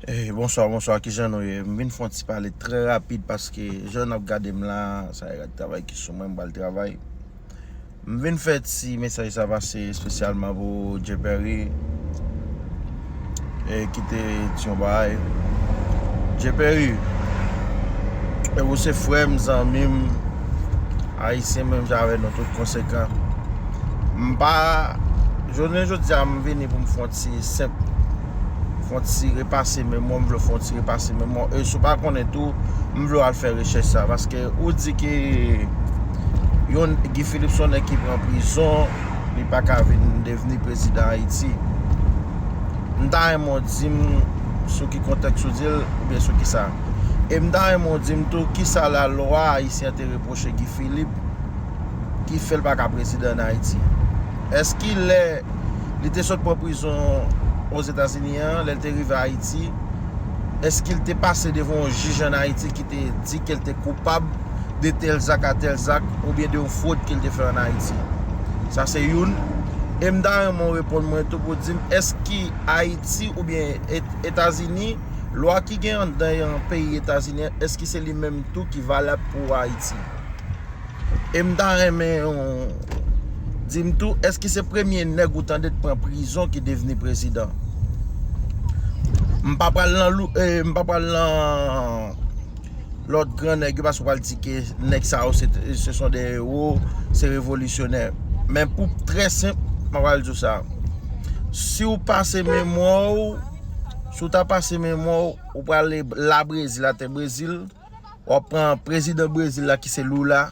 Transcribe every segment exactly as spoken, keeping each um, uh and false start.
Eh, bonswa, bonswa, kijan nou ye? M vin fè yon ti pale trè rapid paske jan n ap gade m la, sa e rad travay ki sou mwen, m pral travay. M vin fè ti mesaj sa pase espesyalman pou Dje Pèri, eh, ki te di yon bagay. Dje Pèri, eh, ou se frè m, zanmi m, ayisyen menm jan avè nou tout konsekan. M pa, jounen jodi a, m vini pou m fè yon ti senp, fè yon ti repase memwa, m vle fè yon ti repase memwa. E si w pa konnen tou, m vle w al fè rechèch sa, paske ou di ke yon Guy Philippe se yon nèg ki pran prizon, li pa ka vin devni prezidan Ayiti. M ta renmen w di m sou ki kontèks ou di l, oubyen sou kisa. E m ta renmen w di m tou kisa lalwa ayisyen an te repwoche Guy Philippe ki fè l pa ka prezidan ann Ayiti. Èske lè li te sot pran prizon Ozetazini an, lè l te rive Ayiti, èske l te pase devan yon jij ann Ayiti ki te di ke l te koupab de tèl zak a tèl zak, oubyen de yon fwod ke l te fè ann Ayiti? Sa se youn. E m ta renmen w reponn mwen tou pou di m, èske Ayiti oubyen Et-, Etazini, lwa ki gen anndan yon peyi Etazini an, èske se li menm tou ki valab pou Ayiti? E m ta renmen w di m tou, èske se premye nèg ou tande t pran prizon ki devni prezidan? M pa pral nan lou-, eh, m pa pral nan lòt gran nèg yo, paske w pral di ke nèg sa yo se, se son de ewo, se revolisyonè. Men pou trè senp, m pral di w sa. Si w pase memwa w, si w ta pase memwa w, ou prale la Brezil, atè Brezil, w ap pran prezidan Brezil la ki se Lula,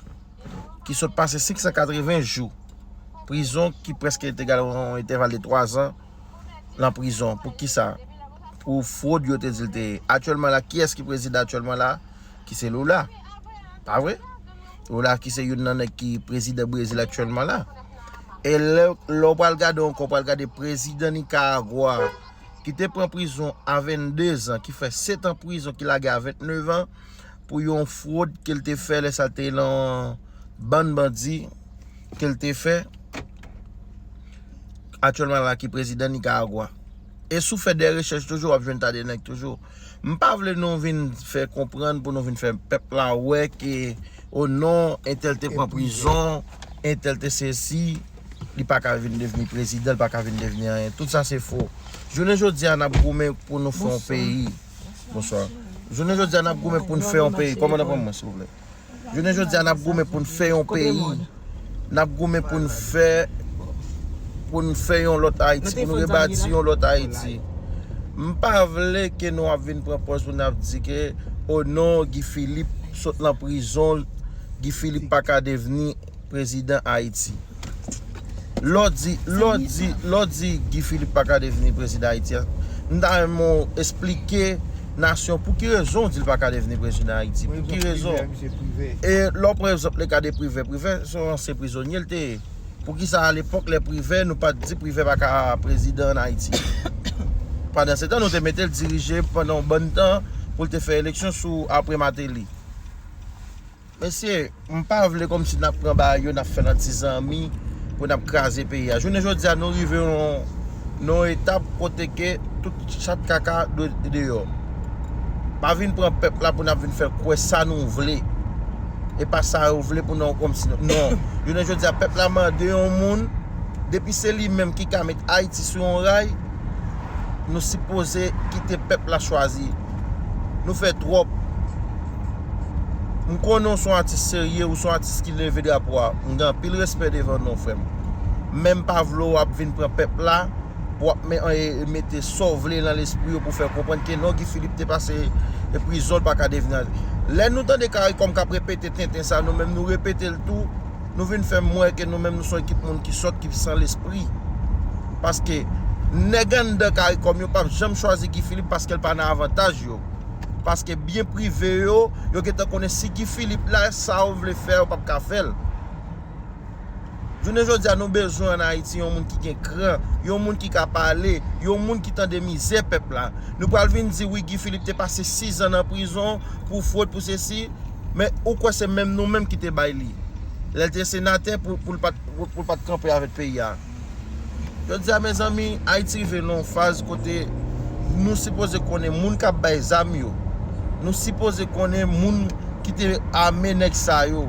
ki sot pase senk san katreven jou prizon, ki prèske te gen yon entèval de twa zan nan prizon. Pou kisa? Pou fwod yo te di l te ye. Aktyèlman la, kiyès ki prezidan aktyèlman la? Ki se Lula. Pa vre? Lula ki se youn nan nèg ki prezidan Brezil aktyèlman la. E lè, lè w pral gade ankò, w pral gade prezidan Nikaragwa ki te pran prizon a vennde zan, ki fè sèt an prizon, ki lage a vennnev an, pou yon fwod ke l te fè, lè sa l te nan bann bandi ke l te fè. Aktyèlman la ki prezidan Nikaragwa. E si w fè de rechèch toujou, w ap jwenn ta de nèg toujou. M pa vle nou vin fè konprann pou nou vin fè pèp la wè ke, o non, entèl te pran prizon, entèl te sesi, li pa ka vin devni prezidan, li pa ka vin devni anyen. Tout sa se fo. Jounen jodi a, n ap goumen pou nou fè yon peyi. Bonswa. Jounen jodi a, n ap goumen pou n fè yon peyi. Kòmandan, pran mwen, silvouplè. Jounen jodi a, n ap goumen pou n fè yon peyi. N ap goumen pou n fè, pou n fè yon lòt Ayiti, pou nou rebati yon lòt Ayiti. M pa vle ke nou ap vin pran pòz pou n ap di ke, o non, Guy Philippe sot nan prizon, Guy Philippe pa ka devni prezidan Ayiti. Lè w di, lè w di, lè w di Guy Philippe pa ka devni prezidan Ayiti a, m ta renmen w esplike nasyon pou ki rezon w di l pa ka devni prezidan Ayiti. Pou ki rezon? E lè w pran egzanp le ka de Privè, Privè se yon ansyen prizonye l te ye. Poukisa alepòk lè Privè, nou pa t di Privè pa ka prezidan ann Ayiti? Pandan se tan, nou te mete l dirije pandan yon bann tan pou l te fè eleksyon sou apre Martelly. Mesye, m pa vle kòmsi n ap pran bagay yo, n ap fè l an ti zanmi pou n ap kraze peyi a. Jounen jodi a, nou rive yon, nan yon etap kote ke tout chat kaka dwe deyò. Pa vin pran pèp la pou n ap vin fè l kwè sa nou vle. E pa sa yo vle pou nou kòmsi nou. Non. Jounen jodi a, pèp la mande yon moun, depi se li menm ki ka met Ayiti sou yon ray, nou sipoze kite pèp la chwazi. Nou fè twòp. M konnen w se yon atis serye, ou se yon atis ki leve drapo a. M gen anpil respè devan nou, frè m. Men m pa vle w ap vin pran pèp la pou w ap me-, e, mete sa w vle nan lespri yo pou fè konprann ke non, Guy Philippe te pase, e, prizon, l pa ka devni. Lè nou tande Karikòm k ap repete tenten sa, nou menm nou repete l tou. Nou vin fè m wè ke nou menm nou se yon ekip moun ki sòt, ki san lespri. Paske nèg anndan Karikòm yo p ap janm chwazi Guy Philippe paske l pa nan avantaj yo. Paske byen prive yo, yo gentan konnen si Guy Philippe la, sa yo vle fè, yo p ap ka fè l. Jounen jodi a, nou bezwen ann Ayiti yon moun ki gen kran, yon moun ki ka pale, yon moun ki tande mizè pèp la. Nou pral vin di, wi, Guy Philippe te pase sis zan nan prizon pou fwod, pou sesi, men ou kwè se menm nou menm ki te bay li? Lè l te senatè pou, pou l pa t, pou, pou l pa t kanpe avèk peyi a. Jodi a, mezanmi, Ayiti rive nan yon faz kote Nou sipoze konnen moun k ap bay zam yo. Nou sipoze konnen moun ki te ame nèg sa yo.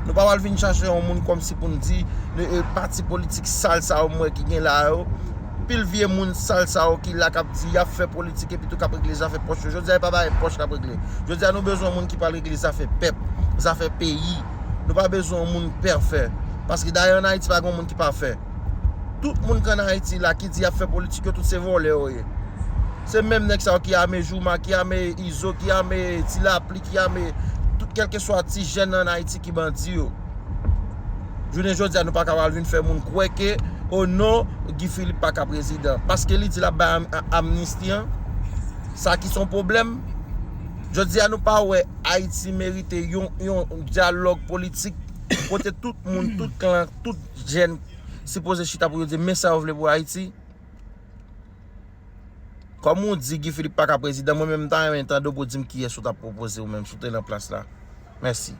Nou pa pral vin chache yon moun kòmsi pou n di e, e, pati politik sal sa yo m wè ki gen la yo. Pil vye moun sal sa yo ki la k ap di y ap fè politik epi tou k ap regle zafè pòch yo. Jodi a, e pa bagay pòch k ap regle. Jodi a, nou bezwen moun ki pral regle zafè pèp, zafè peyi. Nou pa bezwen yon moun pèfè. Paske dayè ann Ayiti pa gen moun ki pafè. Tout moun k ann Ayiti la ki di y ap fè politik yo, tout se vòlè yo ye. Se menm nèg sa yo ki ame Jouma, ki ame Izo, ki ame Ti Lapli, ki ame tout kèlkeswa ti jèn ann Ayiti ki bandi yo. Jounen jodi a, nou pa ka pral vin fè moun kwè ke, o non, Guy Philippe pa ka prezidan. Paske li di l ap bay am- a- amnisti an. Sa ki se yon pwoblèm. Jodi a, nou pa wè Ayiti merite yon, yon dyalòg politik kote tout moun, tout klan, tout jèn sipoze chita pou yo di men sa yo vle pou Ayiti. Kòm ou di Guy Philippe pa ka prezidan, mwen menm m ta renmen tande w pou di m kiyès ou t ap pwopoze ou menm si w te nan plas la. Mèsi.